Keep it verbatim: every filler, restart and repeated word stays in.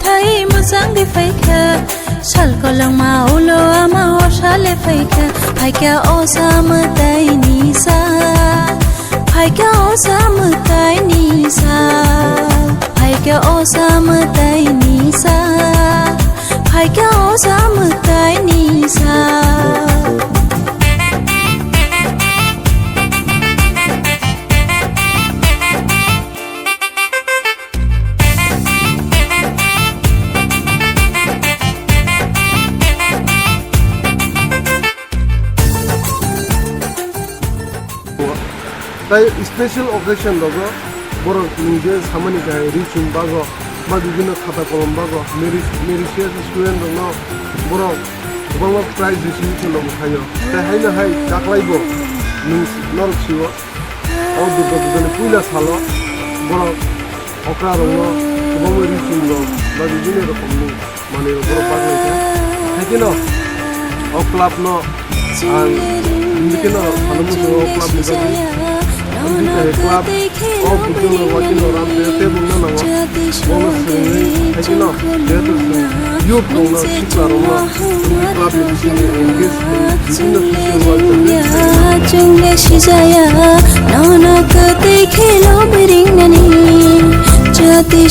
Thai mwchang di phaikha, sal kolongma ulo ama o sale phaikha, phaikha o sa mwtai ni sa, phaikha o sa mwtai ni sa, phaikha o sa mwtai ni sa, phaikha o sa mwtai ni sa. Tai special occasion rogo borok nwng je samani kahai ri chum bago ba bibinno khata kolom bago meri-, merisias student rokno borok kwbangma prize distribution rok khaio. Tai haino hai taklai bo nwng norok sio. O Durga Puja ni puila salo borok okra rokno kwbangma ri chum rok ba bibinno rokomni manwi rok borok bagwi kha. Haikhe no o club no ang hindi khe no salo muchungo o club ni bagwi. Ang kahai club o bujolo wakino ram tei tei bungno nango. Bono swrwngwi haikhe no jehetu chwng youth rokno sikla rokno Club ni bisingni engage bibinno social work. Chwngde sijaya, nono kwtwi khelo biringnani. Jati